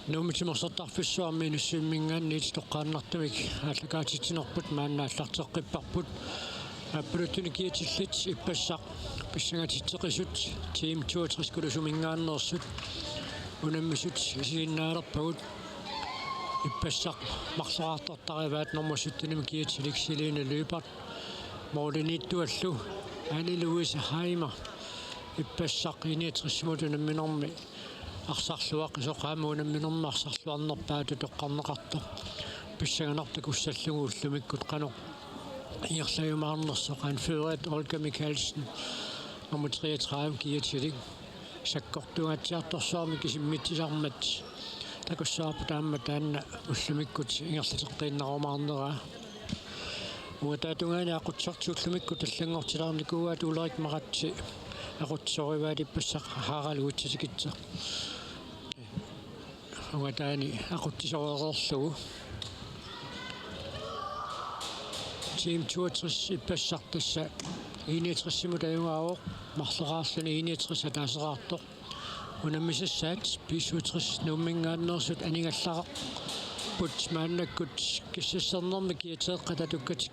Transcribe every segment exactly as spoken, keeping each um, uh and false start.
Nuummi timersortarfissuarmi Inussivimminngaanniit toqqaannartumik aallakaatitsinerput maanna aallarteqqipparput. Aappaluttunik kiatillit ippassaq pissangatitseqisut Team toogtres Kulusiminngaanneersut unammisut isiginnaalerpagut. Ippassaq marloraartortarivaat nummer syttenimi kiatilik Selina Lyberth. Målimiittuallu Anne Louise Heimer. Ippassaq enogtresimut unamminermi arsarluaqisoq aamma unamminermi arsarluarnerpaatut toqqarneqartoq pissanganartoq takussallugu ullumikkut qanoq ingerlajumaarnersoq. Anfører Olga Mikkelsen, nummer treogtredive, kiatilik. Sakkortuungaatsiartorsuarmik isimmitsisarmat takussavarput aamma taanna ullumikkut ingerlateqqiinnarumaarneraa. Uangattaaq tungaani aqutsisoq ullumikkut allanngortilaarnikuuaat. Ulrik Maratse aqutsisoq, ippassaq Harald Uitsatikitseq. Uangattaani aqutsisoq ereerlugu. Team toogtres ippassaq tassa enogtresimut ajugaavoq, marloraarluni enogtres ataaseraartoq. Unammisassaat B syvogtres Nuumminngaanneersut anigallagarput maannakkut kissassarnermi kiateeqqat atukkatik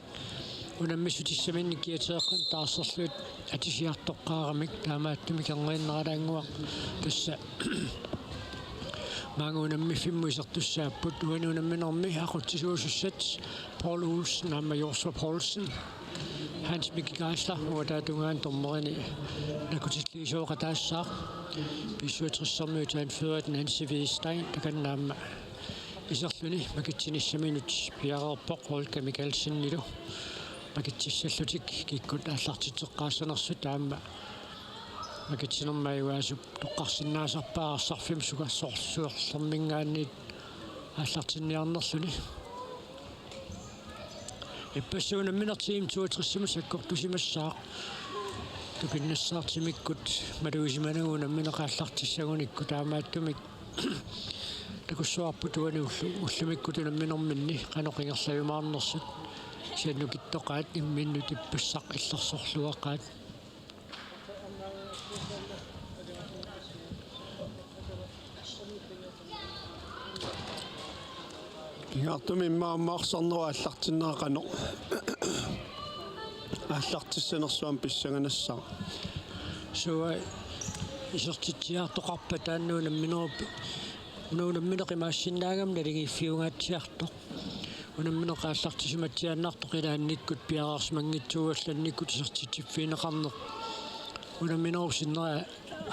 unammissutissaminnit kiateeqqanut taarserlugit atisiartoqqaaramik. Taamaattumik erniinnaralaannguaq tassa maanga unammiffimmut isertussaapput. Uani unamminermi aqutsisuusussat Paul Olsen aamma Joshua Poulsen, Hans Mikkel Geisler, uangattaaq tungaani dommerini nakutilliisoqataassaaq. B syvogtressermiut anfører Nancy Hvidestein takanna aamma iserluni makitsinissaminut piareerpoq Olga Mikkelsenilu. Makitsissallutik kikkut aallartitseqqaassanersut aamma makitsinermi ajugaasup toqqarsinnaasarpaa arsarfimmi sukarsuarlerminngaanniit aallartinniarnerluni. Ippassaq unammineq Team toogtresimut sakkortusimassaaq. Tupinnassaartimikkut malugisimanagu unammineq aallartissagunikkut, taamaattumik takussavarput uani ullu-, ullumikkut unamminerminni qanoq ingerlajumaarnersut. Kisianni nukittoqaat, imminnut ippassaq illersorluaqaat. Pingaartumik immaqa aamma arsarnerup aallartinnera qanoq aallartissanersuarmik pissanganassaaq. Suu, isertitsiartoqarpat taanna unamminerup, una unammineq imaassinnaagami naligiiffiungaatsiartoq. Unammineq aallartisimatsiaannartoq ilaannikkut piareersimanngitsuugallannikkut isertitsiffigineqarneq. Unamminerup sinnera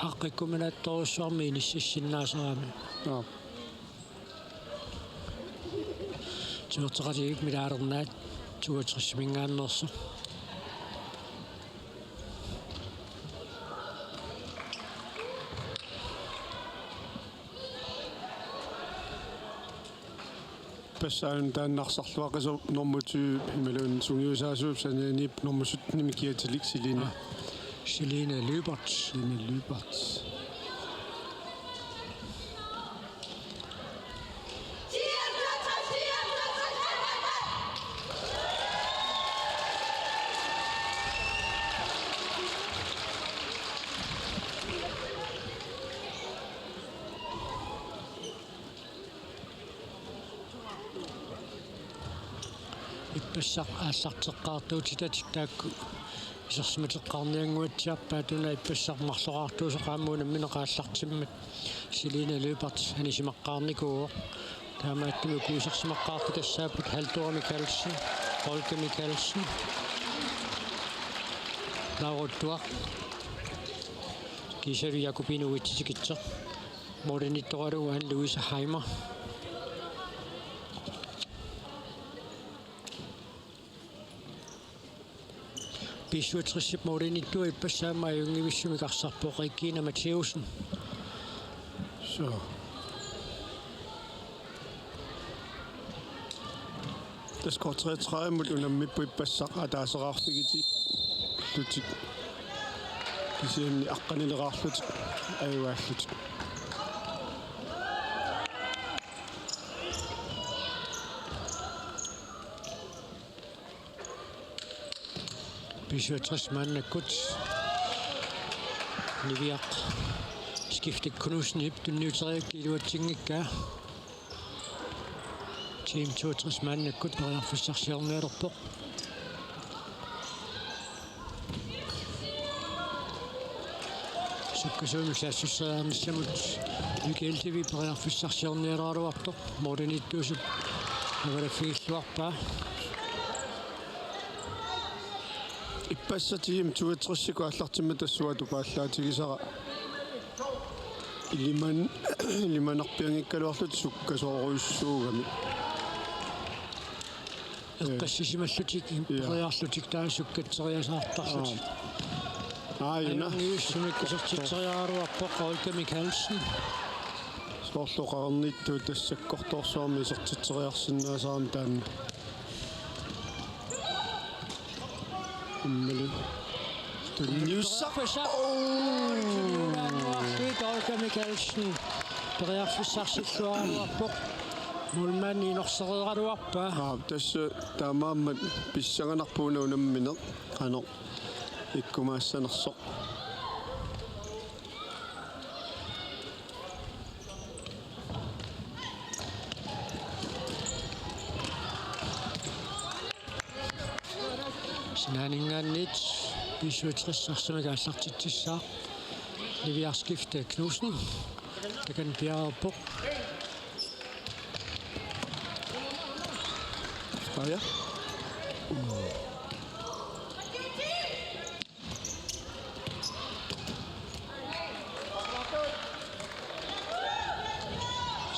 aaqqikkuminaattorujussuarmik inississinnaasarami. Aap. Timerteqatigiit milaalernaat toogtresiminngaanneersoq. Ippassaq taanna arsarluaqisoq nummer tyve imaluunniit sungiusaasuup sanianiippoq nummer syttenimi kiatilik Selina. Selina Lyberth. Selina Lyberth. Ippassaq aallarteqqaartuutitatik taakku isersimateqqaarniannguatsiarpaat. Una ippassaq marloraartuusoq aamma unammineq aallartimmat Selina Lyberth anisimaqqaarnikuuvoq. Taamaattumik uku isersimaqqaartut tassaapput Haldor Mikkelsen, Holger Mikkelsen, Laura Duak, kiisalu Jakobine Uitsatikitseq. Målimiittoralugu Anne Louise Heimer. B syvogtresip målimiittua ippassaq aamma ajunngivissumik arsarpoq Regina Matthæussen. Så. Tassa K treogtredivemut unammipput ippassaq ataaseraarfigitillutik. Kisianni aqqanileraarlutik ajugaallutik. B syvogtres maannakkut. Niviaq Skifte Knudsenip tunniuteriaraa iluatsinngikkaa. Team toogtres maannakkut periarfissarsiornialerpoq. Sukkasuumik saassusseriarnissamut Lykke Eldevig periarfissarsiorniaraluartoq, målimiittuusup avalaffigilluarpaa. Ippassaq Team toogtresikkut aallartimmata tassunga tupaallaatigisara iliman-, ilimanarpianngikkaluarlutik sukkasoorujussuugami. Eqqissisimallutik, ja, imperiarlutik taava sukkatseriasaartarlutik. Aa. Aajuna. Ajunngivissumik isertitseriaraluarpoq Olga Mikkelsen. Soorlu qaqornittut tassa sakkortoorsuarmik isertitseriarsinnaasarami taanna. Immali. Tunniussaq. Periarfissaq. Oh! Olga Mikkelsen. Periarfissarsilluaraluarpoq. Målmandi inorsereeraluarpaa. Aa, tassa taamaammat pissanganarpoq una unammineq. Qanoq ikkumaassanersoq. Sinaaninngaanniit B syvogtres arsamik aallartitsissaaq. Niviarskifte Knudsen. Takanna piareerpoq. Freja.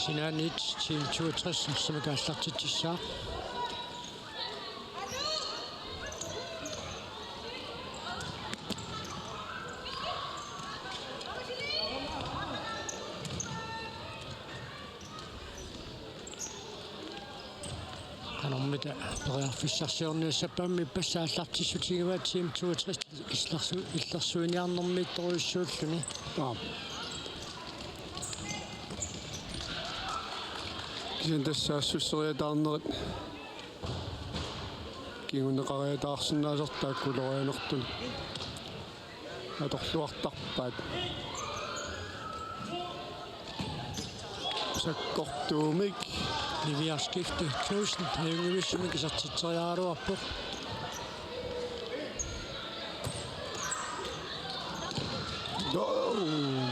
Sinaaniit Team toogtres arsamik aallartitsissaaq. Qanormita periarfissarsiorniassappat aamma ippassaq aallartissutigivaat Team toogtres illersu-, illersuiniarnermiittorujussuulluni. Aap. Kisianni tassa saassusseriataarnerit kinguneqariataarsinnaasarput taakkuulloriarnertut. Atorluartarpaat. Sakkortuumik. Niviarskifte Knudsen ajunngivissumik isertitseriaraluarpoq.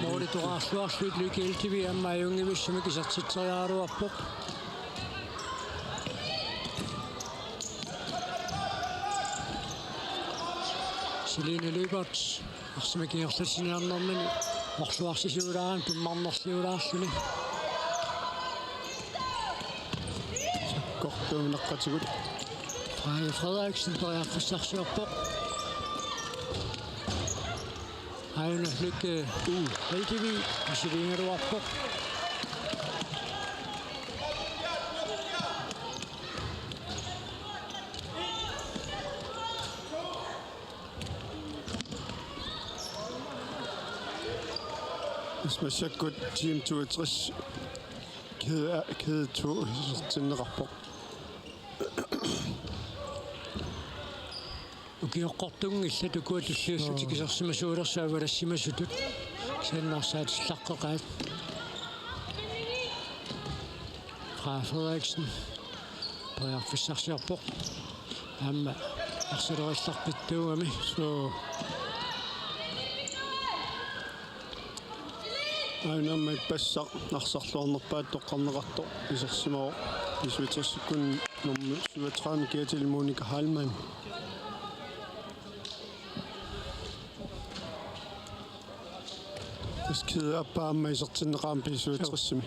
Måli toqqarluarlugu Lykke Eldevig aamma ajunngivissumik isertitseriaraluarpoq. Celine Lyberth arsamik ingerlatsiniarnermini orluarsisiulaarami tummarnerliulaarluni. Sakkortuumik naqqatigut. Freja Frederiksen periarfissarsiorpoq. Aajuna Lykke Eldevig misiliigaluarpoq. Tassa massakkut Team toogtres kæde, kæde to isertinneqarpoq. Ukioqqortunngillat ukua tulliullutik isersimasuulersut avalassimasutut. Kisianni arsaatillaqqeqaat. Freja Frederiksen periarfissarsiorpoq. Aamma arsalerallarpittuugami. Suu. Aajuna aamma ippassaq arsarluarnerpaatut toqqarneqartoq isersimavoq. B syvogtresikkut nummer syvogtredive Ketil Monika Heilmann. Tassa kæde aappaa aamma isertinneqarami B syvogtresimi.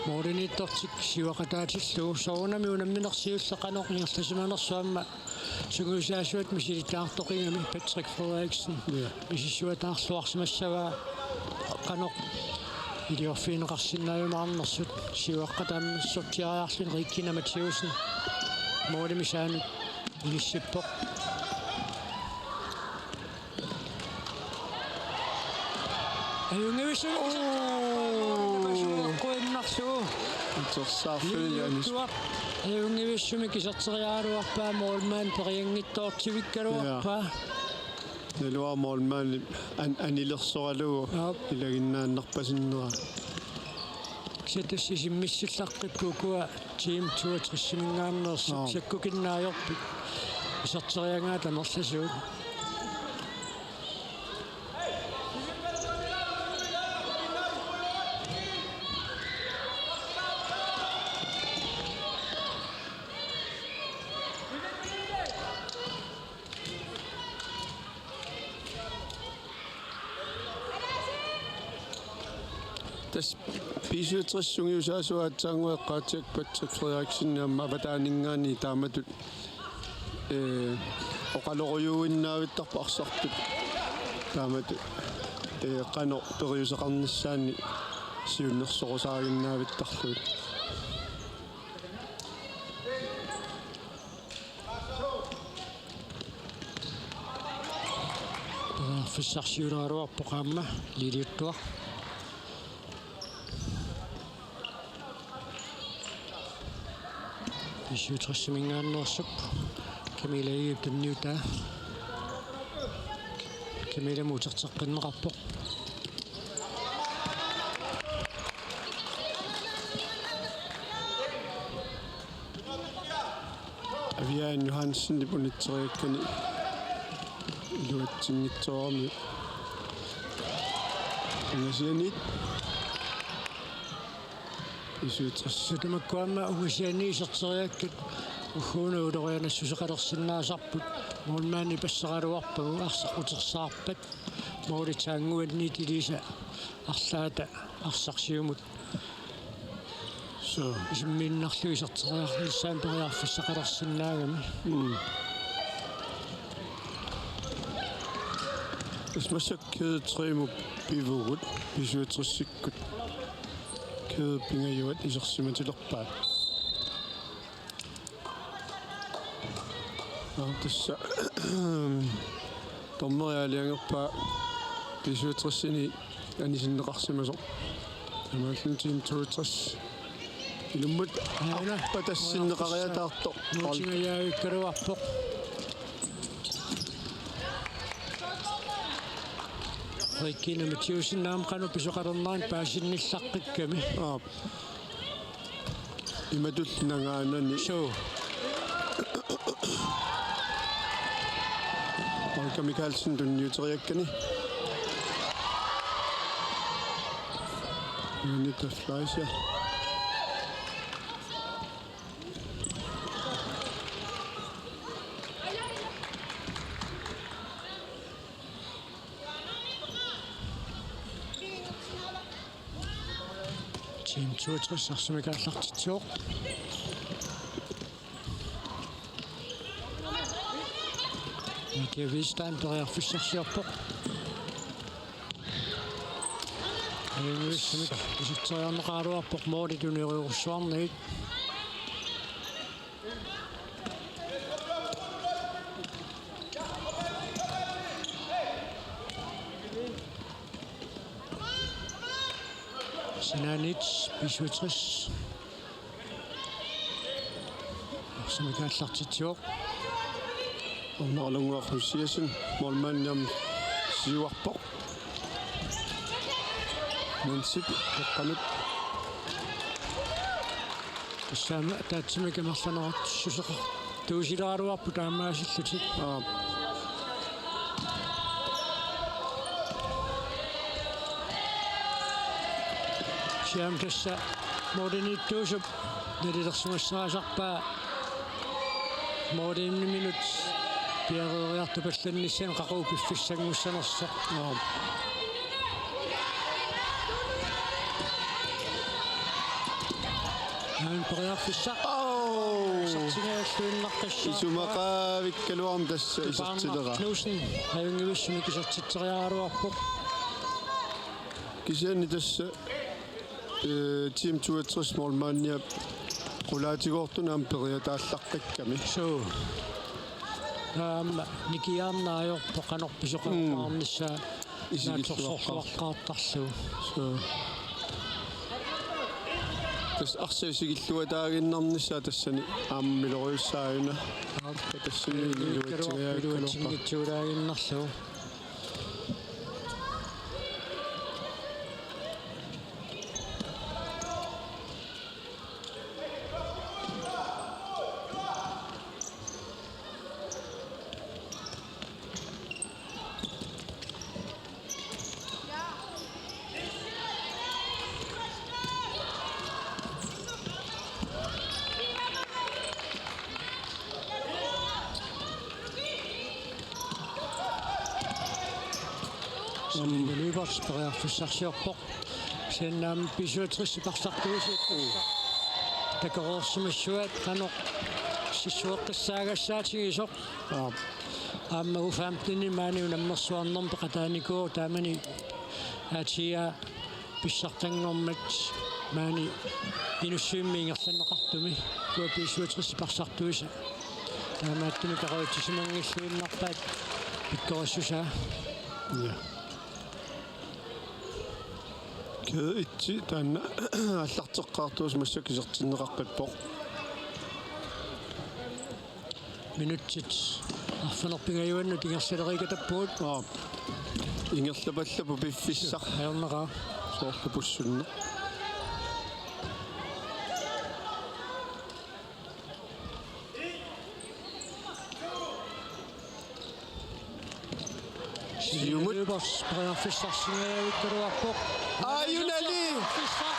Målimiittortik siuaqataatillugu soorunami unammineq siulleq qanoq ingerlasimanersoq aamma sungiusaasuat misilittagartoqigami Patrick Frederiksen. Ja. Misissuataarluarsimassavaa qanoq iliorfigineqarsinnaajumaarnersut siuaqqat aamma sortiariarluni Regina Mathiassen. Målimi saanut inissippoq. Ajunngivissumik isertitseriaraluarpaa. Oo. Quinnarlugu. Atorsaarfilianis. Liiuttuaq. Ajunngivissumik iserteriaraluarpaa målmand perianngitsoortivikkaluarpaa. Ja. Naluara målmandi an-, anilersoralugu. Aap. Ilaginnaannarpasinnera. Tassa isimmissillaqqippoq ukua Team toogtres-iminngaanneersut. Aa. Sakkukinnaajorput iserteriagaat amerlasuut. Tassa B syvogtres sungiusaasup aatsaannguaq eqqaatsiarput Patrick Frederiksen aamma avataaninngaanniit taamatut, ee, oqalorujuinnaavittarput arsartut. Taamatut, ee, qanoq periuseqarnissaannik siunnersorusaaginnaavittarlugit. Periarfissarsiulaaraluarpoq aamma Liliuttuaq. B syvogtres-iminngaanneersup Camilla Egedep tunniutaa. Camilla muuterteqqinneqarpoq. Aviaan Johansenip unitseriakkani iluatsinngitsoorami. Angasianiit. B syvogtres. Tamakku aamma Angasianiit iserteriakkat ugguuna ulorianassuseqalersinnaasarput. Målmandi passeraluarpagu arsaq utersaarpat. Målip taannguanniit iliisa arlaata arsaq siumut. Suu. Isimmiinnarlugu iserteriarnissaanut periarfissaqalersinnaagami. Mm. Tassa massakkut kæde tre-mut pivugut, B syvogtres-ikkut. Kæde pingajuat isersimatilerpaat. Aa, tassa dommeri aalajangerpaa B syvogtres-imi anisinneqarsimasoq. Taamaalilluni Team toogtres. Ilummut aana. Arpatassinneqariataartoq. Nuutingajavikkaluarpoq. Regina Mathiassen aamma qanoq pisoqalernerani paasinnillaqqikkamik. Aap. Imatut nangaanani. Suu. Olga Mikaelsen tunniuteriakkani. Anita Fleischer. Team toogtres arsamik aallartitsivoq. Nadia Hvidstein periarfissarsiorpoq. Ajunngivissumik iserteriarneqaraluarpoq målit uneriarsuarnagit. Sinaaniit B syvogtres. Arsamik aallartitsivoq. Arnarlunnguaq Luciasen målmandimut siuarpoq. Nansip eqqanut. Tassami ataatsimik amerlanerussuseqartuusileraluarput taamaasillutik. Aap. Siam tassa målimiittuusup nalilersugassarpaa. Målimiinut piareeriartupallannissaanut qaqugu piffissanngussanersoq. Aap. Aana periarfissaq. Au! Isertitseriarluinnaqqissaarpaa. Isumaqavikkaluarmat tassa isertilera. Knudsen, ajunngivissumik isertitseriaraluarpoq. Kisianni tassa, ee, Team toogtres målmandiap qulaatigoortunik aamma periataallaqqikkamik. Suu. Aamma nikiaarneq ajorpoq qanoq pisoqarneqarnissaa. Mm. Isigilluaqqaartarlugu. Suu. Tassa arsaq isigilluataaginnarnissaa tassani aamma miloriussaajuna. Aap. Tassani iluatsinngitsuulaaginnarlugu. Iluatsinngitsuulaaginnarlugu. Periarfissarsiorpoq. Siannaam B syvogtres parsartuisa. Takoreersimassuat qanoq sissueqqissaagassaatigisoq. Aap. Aamma U femten maani unammersuarnermi peqataanikuuvoq, taamani A T A pissartanngormat maani Inussivimmi ingerlanneqartumi. Uku B syvogtres parsartuisa. Taamaattumik periarfissimanngilluinnarpaat pikkorissusaa. Ja. Kæde et taanna aallarteqqaartuusoq massakkut isertinneqaqqippoq. Minutsit arfineq-pingajuannut ingerlaleriikatappugut. Aap. Ingerlapallappoq piffissaq. Ajornaqaaq. Soorlu pussunneq. Siumut. Løbers periarfissarsingajavikkaluarpoq. Aajunali. Periarfissaq.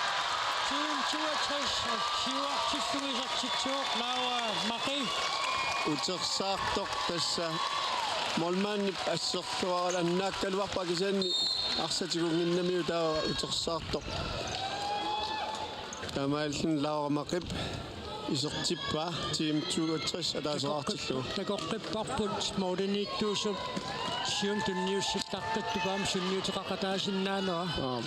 Team toogtres, siuartillungisartitsivoq Laura Maki. Utersaartoq tassa. Målmandip asserluaralaa annaakkaluarpoq kisianni arsaq tigunnginnamiuk taava utersaartoq. Taamaalilluni Laura Maqip isertippaa Team toogtres ataaseqartillugu. Takoqqipparput målimiittuusup siumut tunniussillaqqittup aamma sunniuteqaqataasinnaanera. Aap.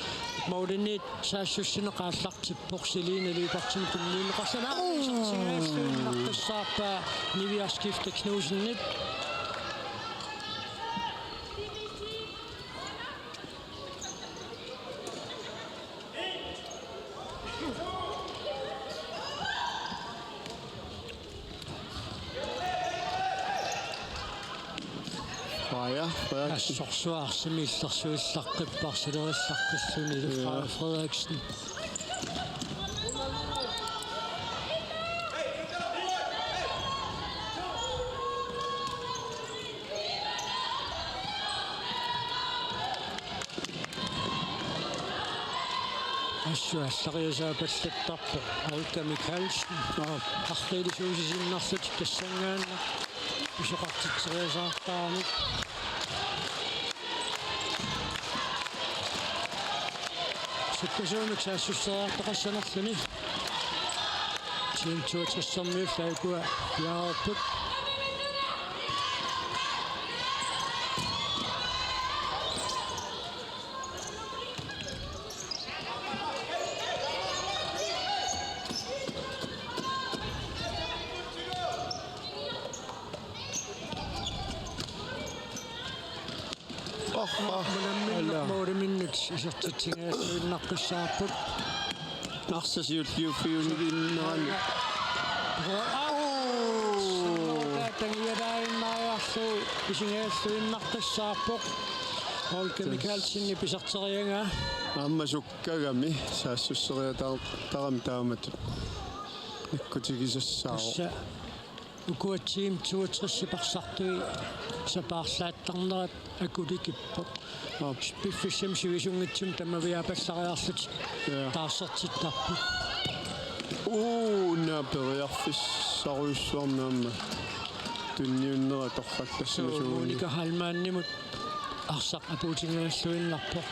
Målimiit saassussineq aallartippoq Selina Lyberthimut tunniunneqarsinnaanera. Uu. Isertitseriarluinnartussaappoq Niviaq Skifte Knudsenip. Freja Frederiksen. Assorsuaq arsaq illersuillaqqipparsilerillaqqilluni. Ja. Freja Frederiksen. Assut allariasaapallattarpoq Olga Mikaelsen. Aap. Arriillisuusisinnarlutik tassanngaannaq pisoqartitseriasaartaramik. Sukkasuumik saassusseriartoqassanerluni. Team toogtressermiut taakku piareerput. Oho. Unamminneq, alla, måliminnut isertitseriarluinnartussaapput. Arsaq siulliuffiuneqarnerani. Au! Tangialaaginnariarlugu isertitseriarluinnartussaappoq. Olga Mikaelsenip iserteriaraa. Aamma sukkagami saassusseriataartarami taamatut. Ikkutigisassaavoq. Tassa. Ukua Team toogtres parsartui sapaatip akunnerata akulikippoq. Aap. Piffissami sivisunngitsumi tamaviaapallariarlutik. Ja. Taarsertittarput. Uu, una periarfissarujussuarmik aamma tunniunnera torrallassimasuuguni. Monika Heilmannimut arsaq apuutigigalluinnarpoq.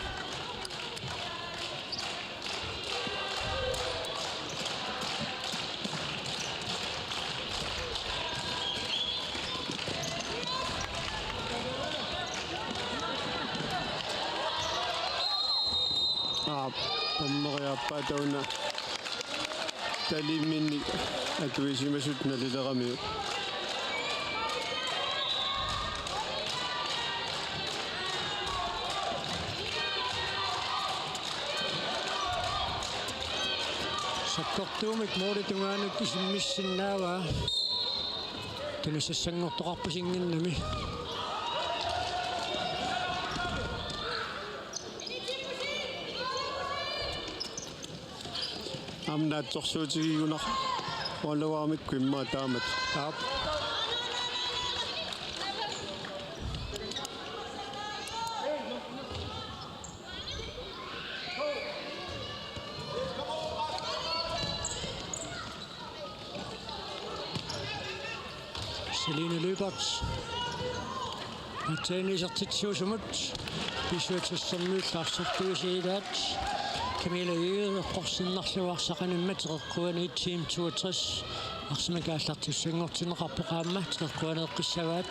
Aap, dommeriaappaat taanna. Taliminni atuisimasut nalileramiuk. Sakkortuumik målip tungaanut isimmissinnaavaa. Tunisassanngortoqarpasinnginnami. Aamma naatsorsuutigigunarpoq ualuaramikkut immaqa taamatut. Aap. Selina Lyberth. Aatsaat isertitsisuusumut B syvogtres-ermiullu arsartuisa ilaat Camilla Egede eqqorsinnarlugu arsaq animmat teqeqquani Team toogtres arsamik aallartissanngortinneqarpoq aamma teqeqquani eqqissavaat.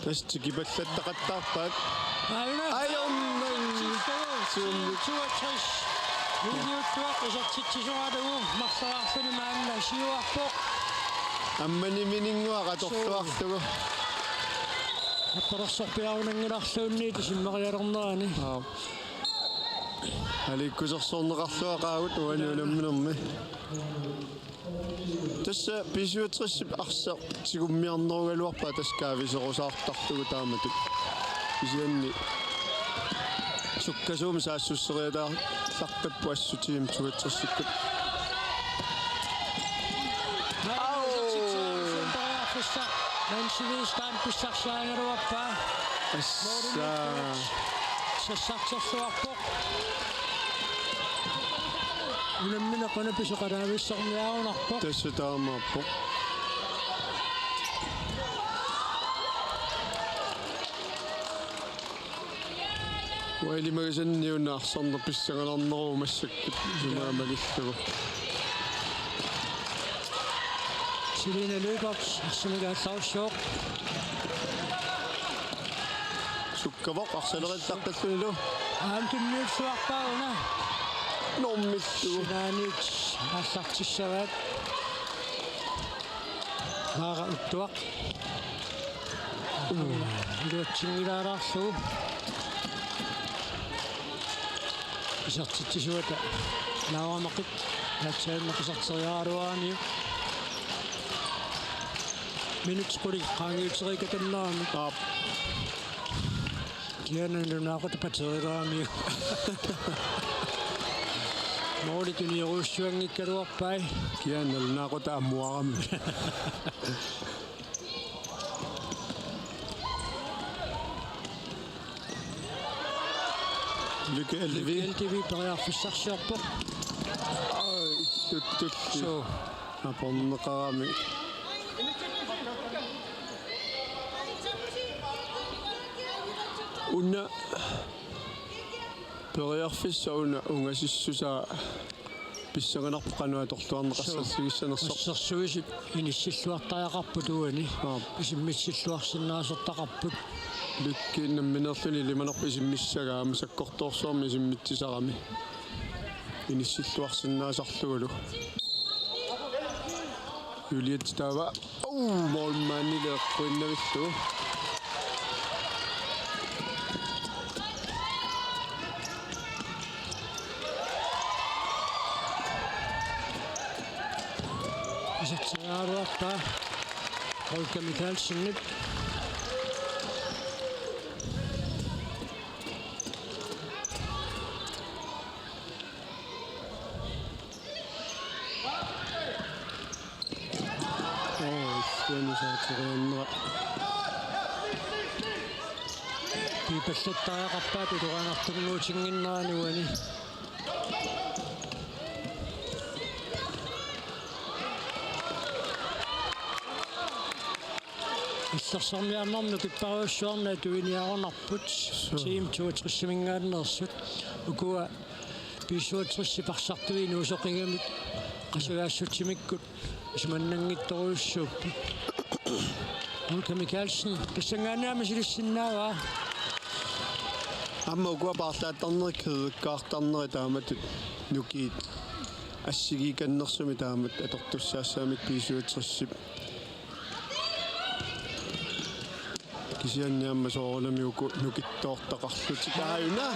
Tassa tikipallattaqattaarpaat. Aajuna. Ajornanngitsuumik. Toogtres. Juliuttuaq isertitsisoralugu marloriarluni maanna siuarpoq. Aamma nimininnguaq atorluarlugu. Attalersorpiarunanngilarluunniit isimmerialernerani. Aap. Aliikkusersorneqarluaqaagut uani unamminermi. Tassa B syvogtres-ip arsaq tigummiarnerugaluarpaa tassa kaaviserusaartarlugu taamatut. Kisianni sukkasuumik saassusseriataarlaqqipput assut Team toogtres-ikkut. Au! Nancy Wistrand pissarsiarigaluarpaa. Assa. Sassarterluarpoq. Unammineq una pisoqalaavissarniarunarpoq. Tassa taamaappoq. Uanga ilimagisanni una arsarneq pissanganarneruvoq massakkut isumaga malillugu. Selina Lyberth, arsamik aallarussaaq. Sukkavoq, arsaleqattaqqillunilu. Aamma tunniussuarpaa una. Normillugu. Sinaaniit aallartissavaat. Maara Uttuaq. Iluatsinngilalaarlugu. Isertitsisuata Laura Maqit. Aatsaannaq iserteriaraluaramiuk. Minut qulit qaangiuteriikkatannerami. Aap. Kiana nalunaaqutaq paterilaamiuk. Måli tunniorujussuanngikkaluarpai. Kiana nalunaaqutaq ammuarami. Lykke Elvig. Lykke Elvig periarfissarsiorpoq. Ai, tuttulli. Suu. Aporneqarami. Una periarfissaq una ungasissusaa pissanganarpoq qanoq atorluarneqassanersoq. Suu. Assersuisut inissilluartariaqarput uani. Aap. Isimmissilluarsinnaasortaqarput. Lykke nammineerluni ilimanarpoq isimmissagaa aamma sakkortoorsuarmik isimmitsisarami. Inissilluarsinnaasarlugulu. Juliette taava. Au, målmandillu eqquinnarlugu. Iserteriaraluarpaa Olga Michaelsenip. Oo, illuanut saateriannera. Pipallattariaqarpaat ulorianartunnguutinnginnerani uani. Illersorniarnermi nukipparujussuarnik atuiniarunarput. Suu. Team toogtres-iminngaanneersut. Ukua B syvogtres-ip arsartui inuusoqigamik qasujaassutsimikkut isumannanngitsorujussuupput. Olga Michaelsen, tassanngaanniit aamma silissinnaavaa. Aamma ukua paarlaattarnerit kædekkaartarnerit taamatut nukiit assigiikannersumik taamatut atortussaassagamikku B syvogtres-ip. Kisianni aamma soorunami uku nukittoortaqarlutik. Aajuna.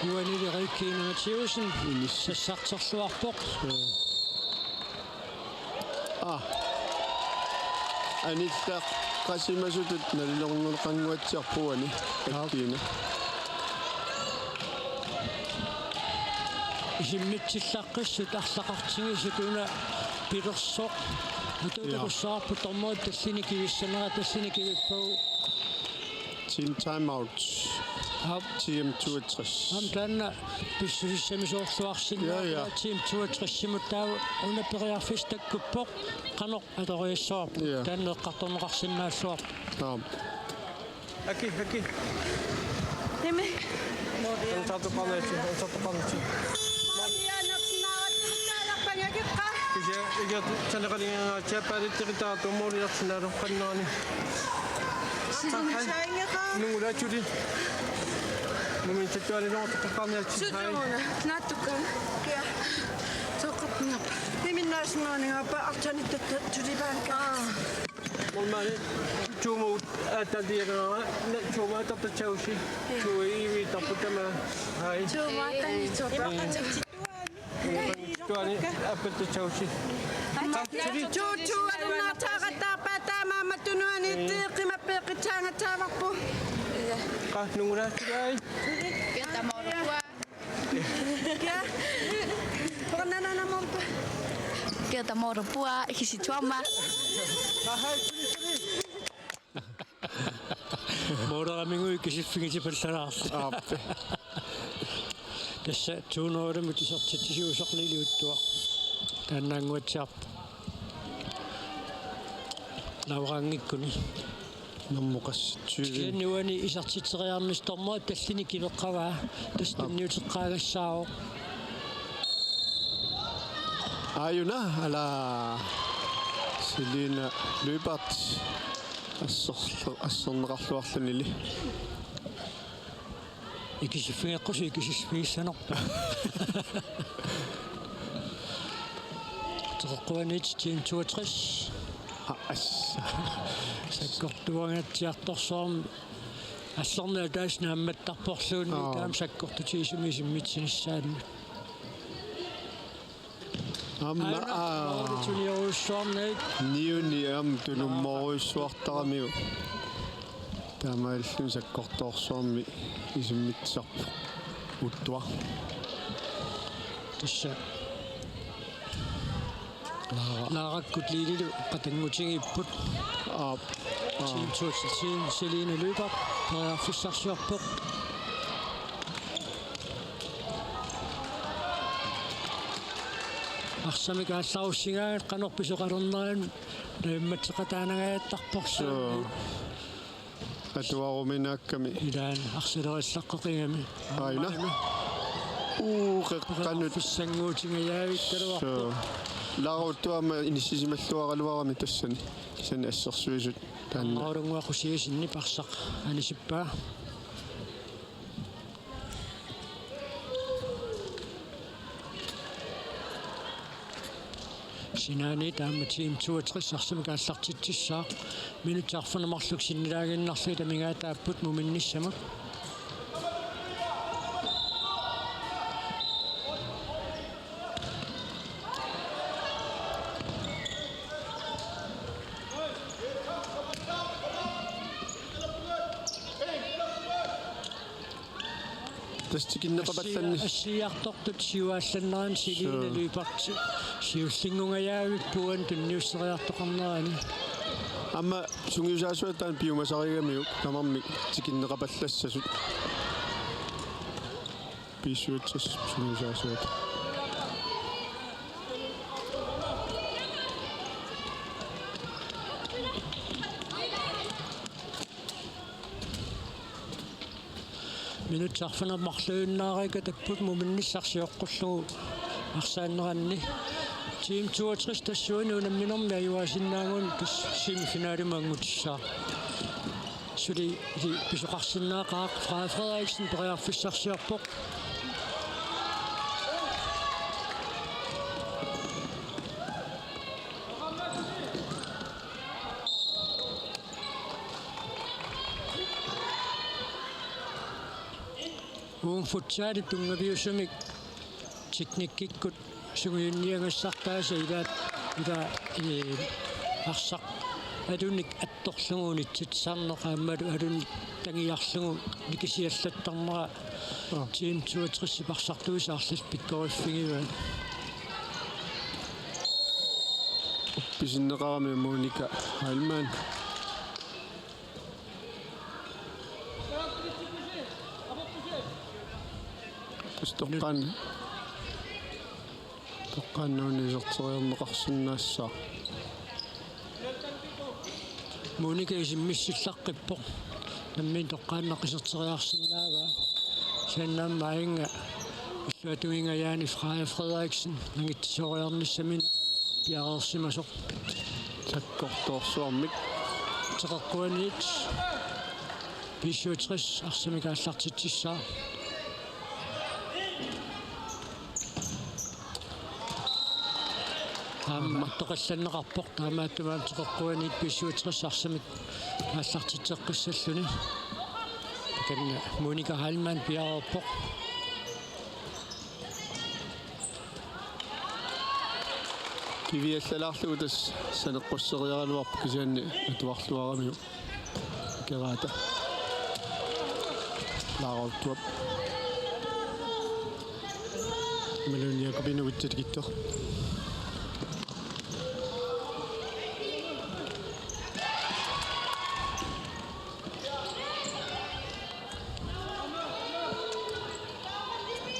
Juanili Regine Mathiassen. Inis. Sassarterluarpoq. Aa. Anillaqqasimasutut nalulernguaqannguatsiarpoq uani. Aap. Regine. Isimmitsillaqqissut arlaqartigisut una pilersoq. Atuutequssaarput tormoit tallini kivissanera tallini kivippagu. Team timeout. Aap. Team toogtres. Aamma taanna pissusissamisoorluarsinnaa. Ja, ja. Team toogtres-imut taava una periarfissaq takkuppoq. Qanoq atoriassavarput. Ja. Taanna eqqartorneqarsinnaalluarpoq. Aap. Aki, aki. Nimi. Ansaatuqarniatsi, ansaatuqarniatsi. Kisia, ikiat saneqalingaangatsiappaarittiqitaartummuuliarsinnaaloqqannaani. Nungulaatsuli. Mumin sattualinooqaqqaarniatsi. Sujuna, naattukka. Kia. Soqartinappa. Niminnaasnuani appa artanittatta tulipaanka. Aa. Normali. Tuumut atalliaraa, tuumut atartassagussi. Tuuivi tarputama. Hai. Tuumut atalliaraa. Tuani appattassagussi. Tuutu alunnaataaqattaarpaa taamaammat tunuani tiiqimappeeqqitsaangattaarparput. Qaa nungulaattugai. Kia. Kia. Oqannananamorpa. Kia tamoorpua ikisituama. Qaa hai. Mooleramigooq ikisiffigitipallalaarluni. Aap. Tassa tuunoorami isertitsisuusoq Lili Uttuaq. Taannaannguatsiarpoq. Laurangikkuni. Nummer syv. Kisianni uani isertitseriarnissaq dommeri tallini kiveqqavaa. Tassa tunniuteqqaagassaavoq. Aajuna, ala Selina Lyberth. Assorlu-, assorneqarluarlunili. Ikisiffigeqqusi ikisiffigissanerpa. Toqoqquaniit Team toogtres. Aa, as. Sakkortuangaatsiartorsuarmi allornera taas naammattarporluunniit. Aa. Taama sakkortutigisumik isimmitsinissaanni. Aamma, aana, aa, moolituniorujussuarnagit. Niuni aamma tunummoorujussuartaramiuk. Taamaalilluni sakkortoorsuarmi isimmitsisarpoq Uttuaq. Tassa. Laara. Laarakkut Lililu qatanngutigiipput. Aap. Aap. Team toogtres, Selina Lyberth periarfissarsiorpoq. Arsamik aallarussingaangat qanoq pisoqalernerani najummatseqataanangajattarpoq. Suu. Atuaruminaakkami. Ilaanni arsalerillaqqeqigami. Aajuna. Uu, qeqqanut. Periarfissannguutingajavikkaluarpoq. Suu. Laara Uttuaq aamma inissisimalluaraluarami tassani. Kisianni assersuisut taanna. Aamma Orunguaqusiisinni parsaq anisippaa. Sinaani taama Team toogtres arsamik aallartitsissaaq. Minutsit arfineq-marluk sinnilaaginnarlugit amigaataapput muminnissamut. Tassa tikinneqapallanni. Assi-, assigiartortut siuaallannerani Selina Lyberth siullinngungajavipput tunniusseriartoqarnerani. Aamma sungiusaasuat taanna piumasarigamiuk tamarmik tikinneqapallassasut. B syvogtres sungiusaasuat. Minutsit arfineq-marluinnaariikkatsipput muminnissaq sioqqullugu arsaanneranni. Team toogtres tassuuna unamminermi ajugaasinnaagunik tassa semifinalimut anngutissaaq. Suli pisoqarsinnaaqaaq. Freja Frederiksen periarfissarsiorpoq. Uunga futsalip tunngaviusumik teknikkikkut sungiunniagassartaasa ilaat, ila, ee, arsaq alunik attorlugu unitsitsisarneq aammalu alunik tangiarlugu nikisiallattarnera. Aa. Team toogtres-ip arsartuisa arlallit pikkoriffigivaa. Uppisinneqarami Monika Heilmann. Toqqaan-, toqqaannartumik iserteriarneqarsinnaassaaq. Monika isimmissillaqqippoq. Nammineq toqqaannaq iserteriarsinnaavaa. Kisianni aamma ajunngilaq illuatungingajaani Freja Frederiksen angitsisooriarnissaminut piareersimasoq. Sakkortoorsuarmik. Teqeqquaniit B syvogtres arsamik aallartitsissaaq. Aamma toqqaannarneqarpoq, taamaattumik Teqeqquaniit B syvogtres arsamik aallartitseqqissalluni. Takanna Monika Heilmann piareerpoq. Kiviallalaarlugu tassa saneqqusseriaraluarpoq kisianni atuarluaramiuk. Keraata. Laarautuap. Imaluunniit Jakobine Wittetikittoq.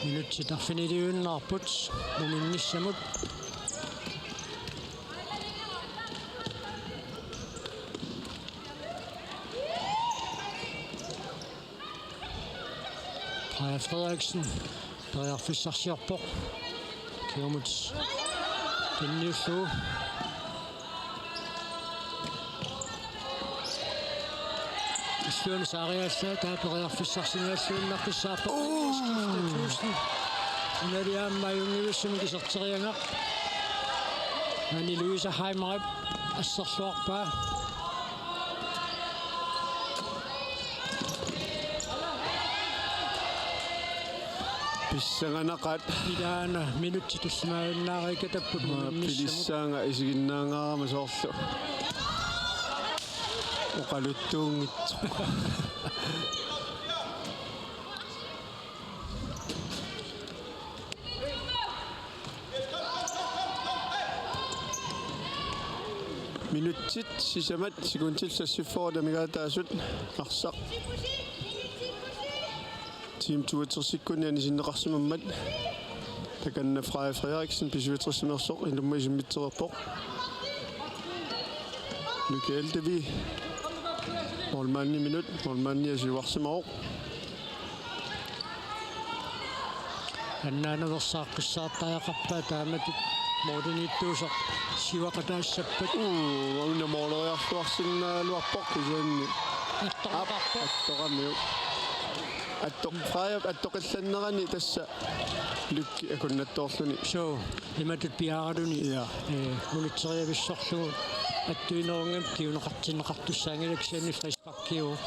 Minutsit arfiniliunnaarput muminnissamut. Freja Frederiksen periarfissarsiorpoq. Kingumut tunniullugu. Illuanut saariallaat taava periarfissarsinialluinnaqqissaarpoq. Skifte tusind. Unali aamma ajunngivissumik iserteriagaq. Anni Louise Heimerip asserluarpaa. Pissanganaqaat. Ilaana minutsit tullimaajunnaariikatapput. Maa muminnissamut. Pilissaanga isiginnaangaarama soorlu. Oqaluttuunngitsoq. Minutsit sisamat sekundit seksogfyrre amigaataasut arsaq. Team toogtresikkunni anisinneqarsimammat. Takanna Freja Frederiksen B syvogtresimeersoq inummut isimmitseriarpoq. Michael Devi. Målmandi minut, målmandi siuarsimavoq. Annaanuveersaaqqissaartariaqarpaat taamatut målimiittuusoq siuaqataassappat. Uu, una måleriarluarsinnaagaluarpoq kisianni. Attoqarpoq. Attoqarmiuk. Attoq-, Freja attoqallannerani tassa Lykke akunnattoorluni. Suu, imatut piaaraluni. Ja. Eh, unitseriavissorlugu attuinerunngam kinguneqartinneqartussaanngilaq kisianni frisparkiuvoq.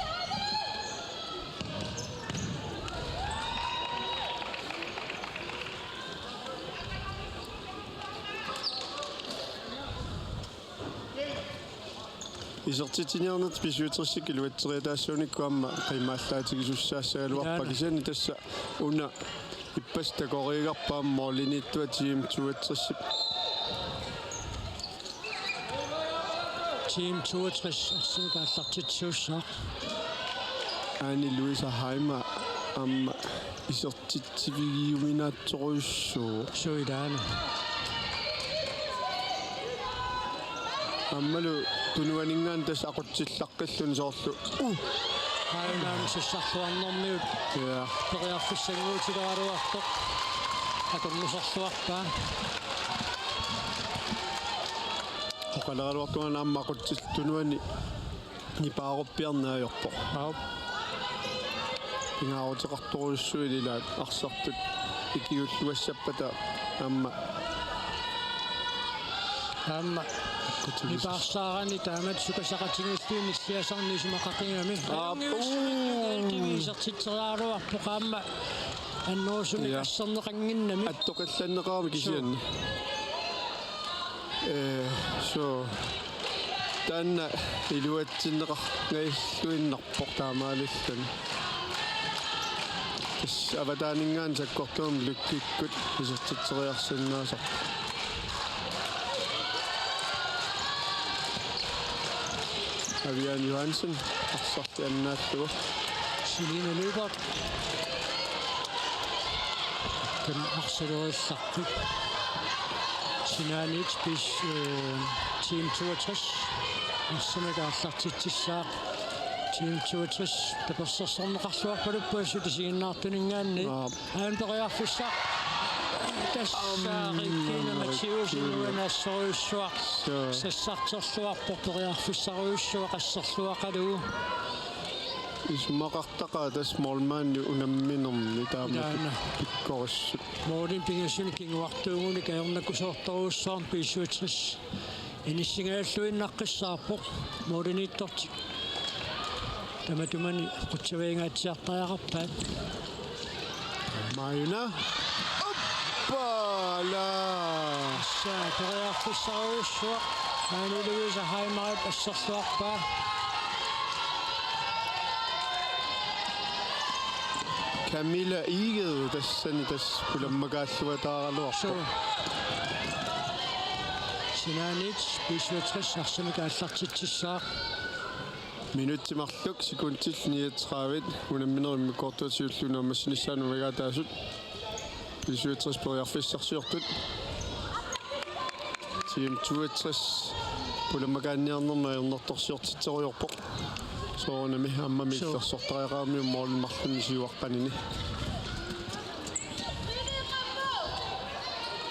Isertitsiniarnertik B syvogtresikkut iluatseriataassuunikku aamma qimaallaatigisussaagaluarpaa. Ilaana. Kisianni tassa una ippassaq takoriigarpaa målimiittup Team toogtresip. Team toogtres arsamik aallartitsisuussaaq. Anni Louise Heimer aamma isertitsivigiuminaatsorujussuuvoq. Suu, ilaana. Aammalu tunuaninngaanniit tassa aqutsillaqqilluni soorlu. Uh! Aajuna aamma sassarluarnermiut. Ja. Periarfissannguutileraluartoq. Atornersorluarpaa. Oqaleraluartunga aamma aqutsillugu tunuani nipaaruppiarneq ajorpoq. Aap. Pingaaruteqartorujussuit ilaat arsartut ikiulluassappata aamma. Aamma. Nipaarsaarani taamatut sukassaqatigiilluinnilliasarneq isumaqaqigami. Aap. Ajunngivissumik L T V isertitseriaraluarpoq aamma. Annerusumik Ja. asserneqannginnami. Attoqallanneqarami kisianni. Suu. Eh, suu. Taanna iluatsinneqarngajalluinnarpoq taamaalilluni. Tassa avataaninngaanniit sakkortuumik Lykkekkut isertitseriarsinnaasarpoq. Avian Johansen, arsarli annaallugu. Selina Lyberth. Arsalerullutik. Sinaaniit bis, øh, Team toogtres. Arsamik aallartitsissaaq. Team toogtres tapersersorneqarluarpaluppoq assut isiginnaartuninngaanniit. Aap. Aana periarfissaq. Tassa Am, Regina Mathiussen Regina. Uanga assorujussuaq. Suu. Sassarterluarpoq periarfissarujussuaq asserluaqalugu. Isumaqartaqaaq tassa målmandi unamminermi taama Ilaana. Pikkorissut. Målimi pingasunut kinguartuugunik ajornakusoortorujussuarmik B syvogtres inissingajalluinnaqqissaarpoq målimiittortik. Tamatumani qutsaviingaatsiartariaqarpaat. Maajuna. Uppala! Tassa periarfissarujussuaq. Maani Louise Heimer asserluarpaa. Camilla Egede tassani tassa pulammagaalluataaraluarpoq. Suu. Sinaaniit B syvogtres arsamik aallartitsissaaq. Minutsit marluk sekundit niogtredive. Unamminerup immikkoortuata siulliup naammassinissaanut amigaataasut B syvogtres periarfissarsiortut. Team toogtres pulammakaanniarnermi ajornartorsiortitserujoorpoq. Soorunami aammami Suu. Illersortariaqaramiuk målimi marlunni siuaqqanini.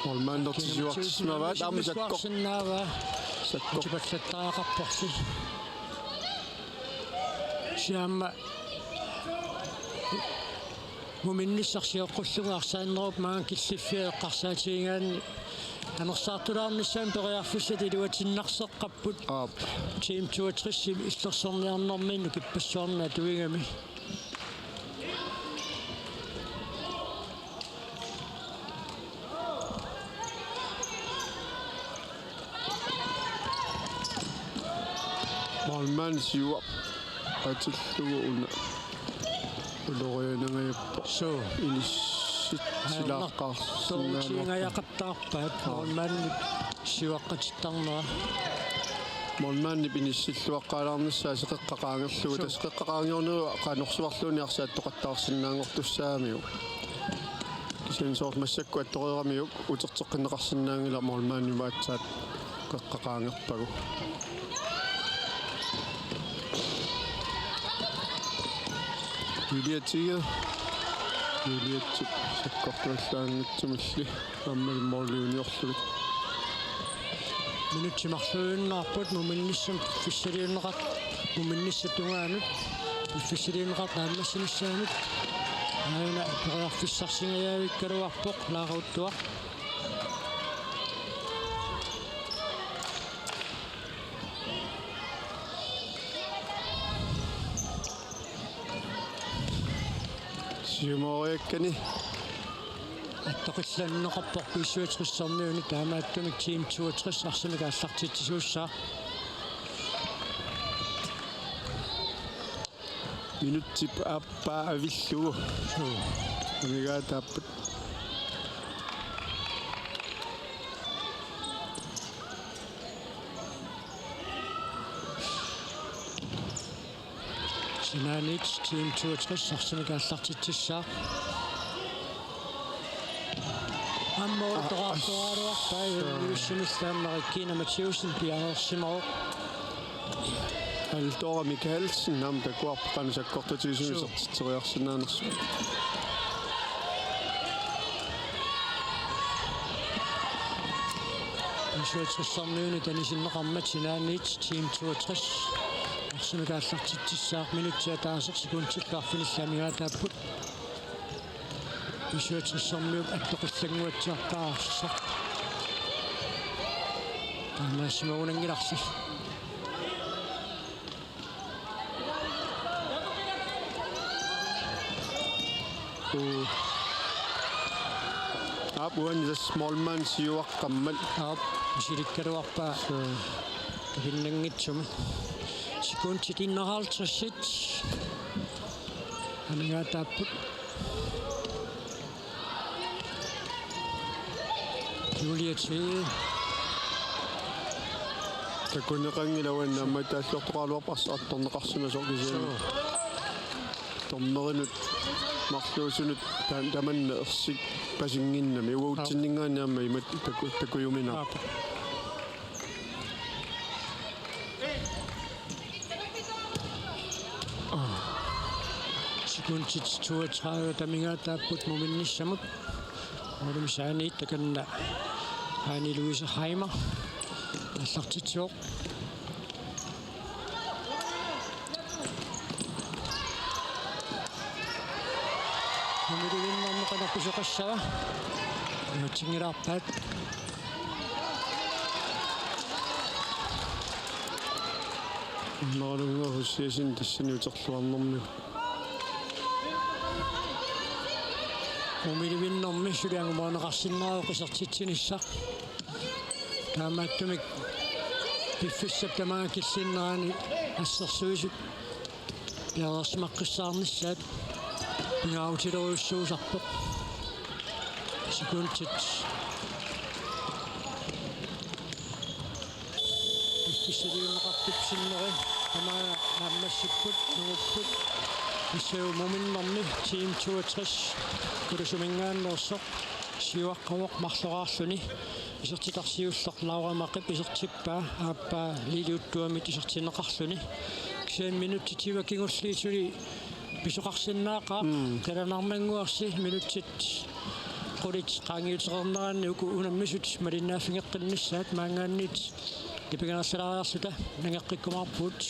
Målmandit siuartissimavaat aamma sakkor. Sinnaava. Sakkor. Tipallattariaqarporsi. Siamma muminnissaq sioqqullugu arsaannerup maanga killiffia eqqarsaatigigaanni anersaartulaarnissaanut periarfissat iluatinnarseqqapput. Aap. Team toogtres illersorniarnermi nukippassuarni atuigami. Målmand siuaq atillugu una ulorianangajappoq. Suu. Inissitsilaqqaarsinnaanerpaa. Toorutiingajaqattaarpaat Aap. Målmandip siuaqqatittarnera. Målmandip inissilluaqqaalaarnissaa qeqqa qaangerlugu Suu. Tassa qeqqa qaangiunera qanorsuarluunniit arsaattoqattaarsinnaanngortussaagamiuk. Kisianni soorlu massakkut attoreeramiuk uterteqqinneqarsinnaanngilaq målmandip aatsaat qeqqa qaangerpagu. Julietip. Julietip sakkortuallaanngitsumilli aammalu måliuniorlugit. Minutsit marluinnaapput muminnissaq piffissaliunneqartoq, muminnissap tungaanut piffissaliunneqartoq naammassinissaanut. Aana periarfissarsingajavikkaluarpoq Laara Uttuaq. Siumoriakkani. Attoqillanneqarpoq B syvogtres-ermiuni, taamaattumik Team toogtres arsamik aallartitsisuussaaq. Minutsit aappaa avillugu. Suu. Amigaataapput. Sinaaniit Team toogtres arsamik aallartitsissaaq. Aamma utoqqartoraluarpaa Suu. Ilussinillu aamma Regina Mathiussen piareersimavoq. Aldora Mikaelsen aamma takuarpoq qanoq sakkortutigisumik Suu. Isertitseriarsinnaanersoq. B syvogtres-ermiunit anisinneqarmat sinaaniit Team toogtres arsamik aallartitsissaaq, minutsit ataaseq sekundillu arfinillit amigaataapput. B syvogtres-ermiut attoqillannguatsiartaat arsaq. Taamaasimagunanngilarsi. Uu. Aap, uani tassa målmand siuaqqammat. Aap, misilikkaluarpaa. Suu. Takinnanngitsumik. Sekundit enoghalvtreds. Amigaataapput. Juliette. Takuneqanngilaq uani aamma taalliortoqaraluarpasi attorneqarsimasoq kisianni. Suu. Dommerinut Marluusunut ta-, tamanna ersippasinngimmat uatsinngaanniit aamma imatut taku-, takujuminaarpoq. Sekundit toogtredive amigaataapput muminnissamut. Målimisaaniit takanna Anne Louise Heimer aallartitsivoq. Mumilivinnermi qanoq pisoqassava? Iluatsinngilaq. Naalunga husiasin tassani uterluarnermi. Mumilivinnermi suli angumerineqarsinnaavoq isertitsinissaq. Taamaattumik piffissap tamaanga killinnerani assersuisut piareersimaqqissaarnissaat pingaarutilerujussuusarpoq. Sekundit. Pissutigineqarput sinneri tamaanga naammassipput, nungupput. Issu muminnermi Team toogtres Kurusumingaanneersoq siuaqqavoq marloraarluni. Isertitaq siulleq Laura Maqip isertippaa, aappaa Lili Uttuamit isertinneqarluni. Kisianni minutsit tyve kingulliit suli pisoqarsinnaaqaaq. Mm. Qilanarnannguarsi minutsit qulit qaangiutereerneranni uku unammisut malinnaaffigeqqinnissaat, maanngaanniit nipiginersalaariarluta nangeqqikkumaarpugut.